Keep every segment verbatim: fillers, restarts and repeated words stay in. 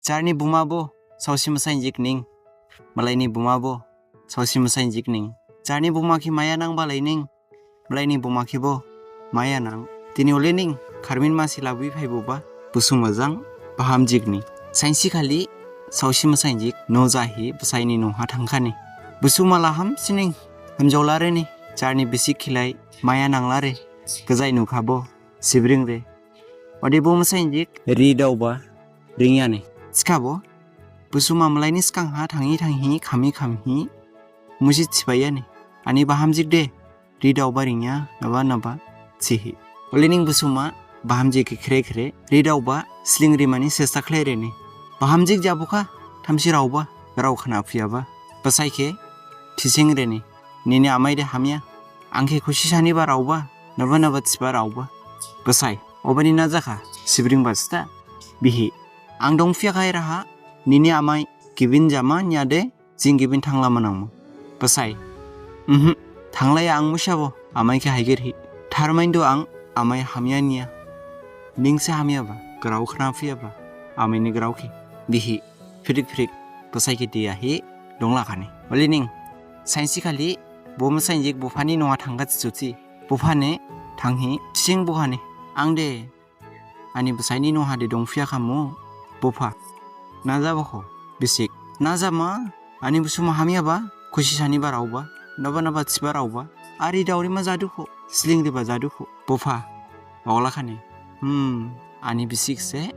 Jarni buma bo saosi masainjik ning, malaini buma bo saosi masainjik ning. Jarni buma khe maya nangbalai ning, malaini buma khe bo maya nang. Dini ole ning kharmin masi labu phaiboba busuma jang bahamjik ni. Sainsi khali saosi masainjik noh jahi basaini noha thangkhani. Busuma la hamsining hamjaolare ni, jarni bisik khilai maya nanglare. Gajai nukhabo sibring re. Ode bo masainjik ri daoba ringya ni. Thikhabo busuma malaini sgang ha thanghi thanghi khamhi khamhi musi thibaiya ni. Ani bahamjik de ri daoba ringya naba naba thihi. Ole ning busuma bahamjik khe khre khre ri daoba sling rimani sesta khlaire ni. Bahamjik jabukha thamsi raoba grao khna phiyaba. Basai khe thising re ni. Nini amai de hamya. Ang khe khusi saniba raoba, naba naba thiba raoba. Basai, obani na jakha, sibring ba sita. Bihi, ang dongphiya khai raha, nini amai gibin jama niya de, jing gibin thanglama nangma. Basai, mhm, thanglaya ang musabo, amai khe haiger hi. Tharmain do ang, amai hamya niya. Ning se hamyaba, grao khna phiyaba, amai ni grao khe. Bihi, phirik phirik basai khe diya hi donglakhani. Ole ning, sainsi khali bo masainjik buphani noha thangkha thijuthi. Buphane thanghi sing buhane. Ang de ani basaini noha de dongphiya khamu. Bupha, na jaba kho? Bisik, na jama, ani busuma hamyaba, khusi saniba raoba, naba naba thiba raoba. Ari daorima jadukho, sling riba jadukho. Bupha, baolakhani. Hmm, ani bisik se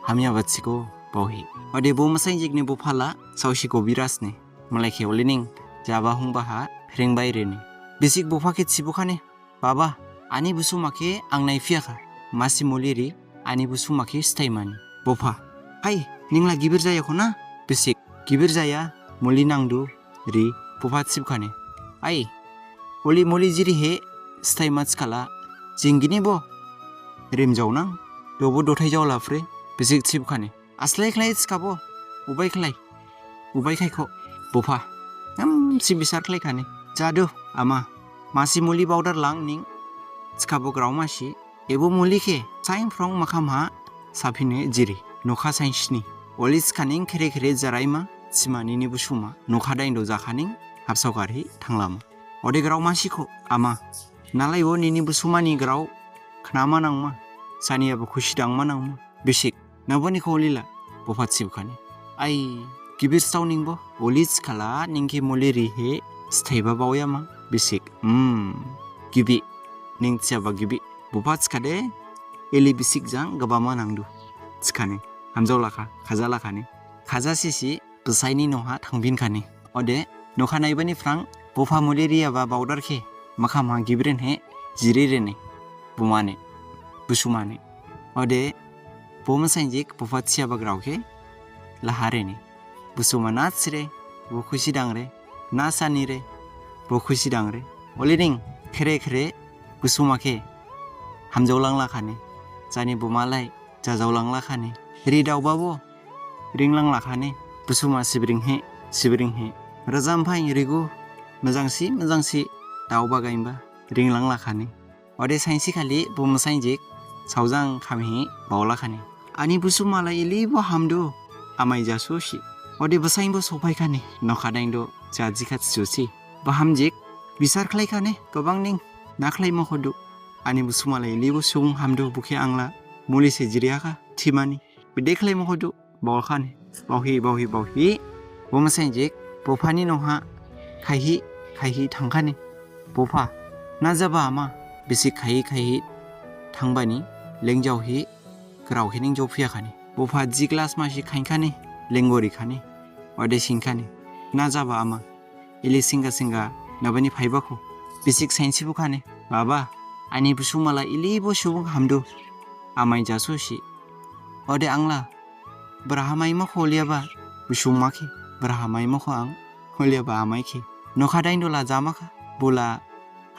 hamyaba thikho baohi. Ode bo masainjik ni bupha la saosi kobiraj ni. Malai khe ole ning jaba hungba ha ringbai re ni. Bisik bupha khe thibukhani. Baba, ani busuma khe ang naiphiyakha. Masi muli ri, ani busuma khe sthaimani. Bupha, hai, ningla gibir jaya kho na? Bisik, gibir jaya, muli nangdu, ri. Bupha thibkhani. Ai, oli muli jiri he sthaima thikhala, jing gini bo rimjaonang, dobo dothai jaolaphure. Bisik thibkhani. Aslai khlai thikhabo, ubai khlai, ubai khaikho. Bupha, hamsi bisar khlaikhani. Jadu, ama, masi muli powder lang ning, thikhabo grao masi. Ebo muli khe sain phrong makham ha saphine jiri. Nokha sainsni. Oli thikhaning khere khere jaraima, sima nini busuma. Nokha daindo jakhaning, hapsao garhi thanglama. Ode grao masikho, ama. Nalai o nini busuma ni grao khnama nangma. Saniya bo khusi dangma nangma. Bisik. Naboni kho olila, bupha thibkhani. Ai, gibir stao ningbo, oli thikhala, ning khe muli ri he, sthaiba baoyama, bisik. Hmm, gibi, ning thiyaba gibi. Bupha thikhade, eli bisik jang gabama nangdu. Thikhani, hamjaolakha, khajalakhani. Khaja sisi, basaini noha thangbinkhani. Ode, nokha naibani phrang, bupha muli riyaba powder khe, makham ha gibrin he, jiri rene, bumane, busumane. Ode, bo masainjik, bupha thiyaba grao khe, laha rene. Busuma na thire, bo khusi dangre, na sanire, bo khusi dangre. Oli ning, khere khere, busuma khe, hamjaolanglakhani, jani bumalai, jajaolanglakhani. Ri daobabo, ringlanglakhani. Busuma sibring he, sibring he. Rajam phai rigu, mojangsi, mojangsi, daoba gainba, ringlang lakhani. Ode sainsi khali bo masainjik, saojang khamhi baolakhani. Ani busuma la ili bo hamdu, amai jasosi. Ode basain bo sophaikhani, nokha daindo, jajikha thijosi. Bahamjik, bisar khlaikhani, gabang ning, na khlaima khodu. Ani busuma la ili bo subung hamdu, bukhe angla, muli se jiriyakha, thimani. Bede khlaima khodu, baolkhani, baohi, baohi, baohi, bo masainjik, buphani noha, khaihi, khaihi thangkhani, bupha, na jaba ama, bisik khaihi, khaihi, thangbani, lengjaohi, grao khe ning jophiyakhani, bupha ji glass masi khainkhani, lengorikhani, ode singkhani, na jaba ama, ili singa singa nabani phaibakho. Bisik sainsi bukhane, baba, ani busuma la ili bo subung hamdu. Amai jasosi. Ode angla, braha maimakho oliyaba, busuma khe, braha maimakho ang, oliyaba amai khe. Nokha daindo la jamakha, bula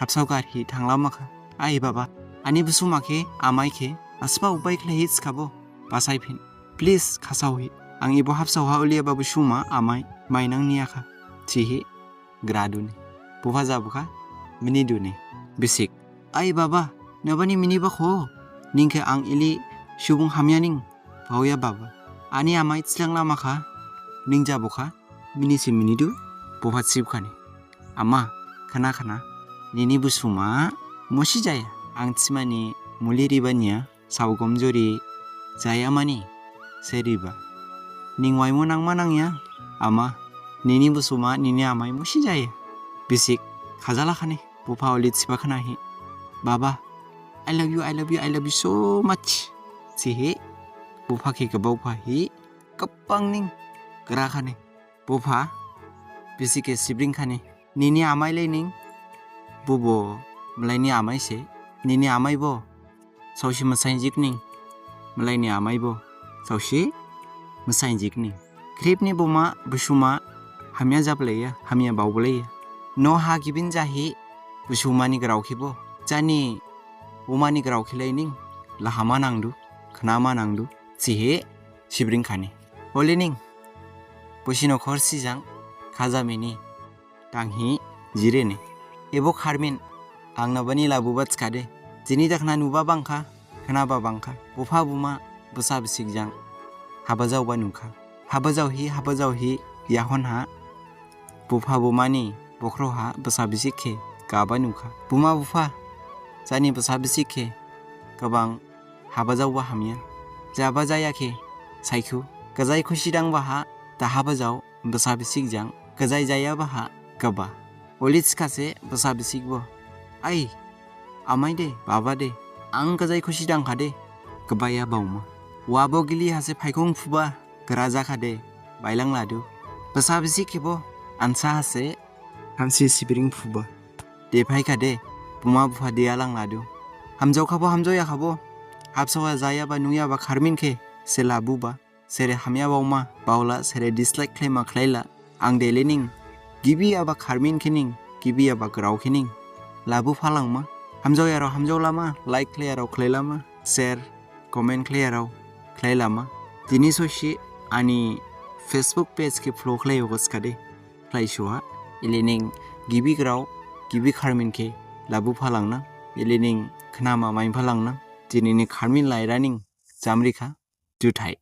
hapsao garhi thanglamakha. Ai baba, ani busuma khe, amai khe, asba ubai khlaihi thikhabo, basaiphin. Please, khasaohi. Ang ibo hapsao ha oliyaba busuma amai mainang niyakha. Thihi, gra duni. Bupha jabukha, mini duni. Bisik. Ai baba, nabani miniba kho? Ning khe ang ili subung hamya ning baoya baba. Ani amai thilanglamakha, ning jabokha, minisi minidu, bupha sibkhani. Ama, khna khna, nini busuma, musi jaya, ang thimani muli ribaniya, saogom jori, jaya mani, se riba. Ning waimu nangma nangya, ama, nini busuma, nini amai musi jaya. Bisik, khajalakhani, bupha oli thiba khnahi. Baba, I love you, I love you, I love you so much. Thihi, bupha khe gabaophahi, gabang ning, grakhani. Bupha, bisik khe sibringkhani. Nini amai lai ning, bubo, mlaini amai se. Nini amai bo, saosi masainjik ning, mlaini amai bo, saosi masainjik ning. Khripni buma, busuma, hamya jablaiya, hamya baoblaiya. Noh ha gibin jahi, busumani grao khebo, jani bumani grao khe lai ning, lahama nangdu, khnama nangdu, thihi, sibringkhani. Oli ning, busi nokhor sijang, khajamini, thanghi, jirene. Ebo kharmin, ang nabani labuba thikhade, jini dakhna nuba bangkha, khnaba bangkha, bupha buma, basa bisik jang, haba jaoba nukha. Haba jaohi, haba jaohi, yahon ha, bupha bumani, bokhro ha, basa bisik khe, gaba nukha. Buma bupha, jani basa bisik khe, gabang, haba jaoba hamya. Jaba jaya khe, saikhu, gajai khusi dangba ha, da haba jao, basa bisik jang, gajai jayaba ha, gaba. Oli thikhase, basa bisik bo. Ai, amai de, baba de, ang gajai khusi dangkhade, gabaya baoma. Wabo gili hase phaikhong phuba, gra jakhade, bailang ladu. Basa bisik khebo, ansa hase, hamsi sibring phuba. De phaikhade, buma bupha de alang ladu. Hamjaokhabo, hamjaoyakhabo, habsaoha jayaba, nuyaba kharmin khe, se labuba. Sere hamya baoma, baola, sere dislike khlaima khlaila. Ang dele ning, gibiyaba kharmin khe ning, gibiyaba grao khe ning. Labu phalangma. Hamjaoyarao hamjaolama, like khlaiyarao khlailama, share, comment khlaiyarao khlailama. Dini sosi ani Facebook page khe follow khlai ogo thikhade. Khlaisuha, ili ning gibi grao, gibi kharmin khe labu phalangna, ili ning khnama main phalangna. Dinini kharmin laira ning jamrikha, juthai.